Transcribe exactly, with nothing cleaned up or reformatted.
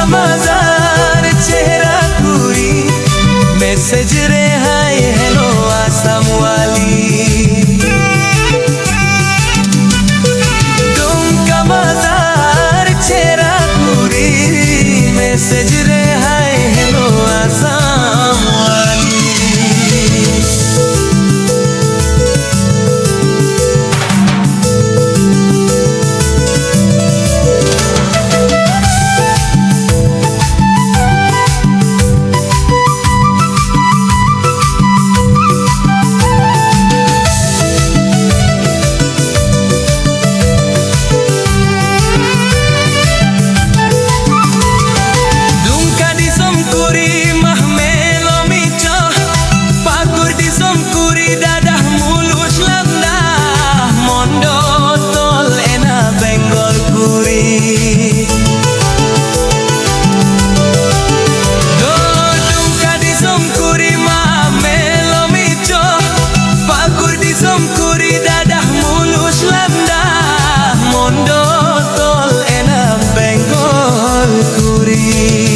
ᱢᱟᱡᱟᱨ ᱪᱮᱦᱨᱟ ᱠᱩᱲᱤ, ᱢᱮᱥᱮᱡᱽ ᱨᱮ ᱦᱟᱭ ᱦᱮᱞᱳ ᱟᱥᱟᱢ ᱣᱟᱞᱤ᱾ ᱰᱩᱢᱠᱟ ᱢᱟᱡᱟᱨ ᱪᱮᱦᱨᱟ ᱠᱩᱲᱤ, ᱢᱮᱥᱮᱡᱽ ᱨᱮ ᱦᱟᱭ ᱦᱮᱞᱳ ᱟᱥᱟᱢ ᱣᱟᱞᱤ᱾ ᱫᱩᱢᱠᱟ ᱫᱤᱥᱚᱢ ᱠᱩᱲᱤ ᱢᱟᱦᱢᱮᱞᱚᱢᱤ ᱪᱚ, ᱯᱟᱹᱠᱩᱲ ᱫᱤᱥᱚᱢ ᱠᱩᱲᱤ ᱫᱟᱫᱟ ᱢᱩᱞᱩᱥ ᱞᱟᱢᱫᱟ, ᱢᱚᱱᱰᱚ ᱛᱚᱞ ᱮᱱᱟ ᱵᱮᱝᱜᱚᱞ ᱠᱩᱲᱤ᱾ ᱫᱚ ᱫᱩᱢᱠᱟ ᱫᱤᱥᱚᱢ ᱠᱩᱲᱤ ᱢᱟᱦᱢᱮᱞᱚᱢᱤ ᱪᱚ, ᱯᱟᱹᱠᱩᱲ ᱫᱤᱥᱚᱢ ᱠᱩᱲᱤ ᱫᱟᱫᱟ ᱢᱩᱞᱩᱥ ᱞᱟᱢᱫᱟ, ᱢᱚᱱᱰᱚ ᱛᱚᱞ ᱮᱱᱟ ᱵᱮᱝᱜᱚᱞ ᱠᱩᱲᱤ᱾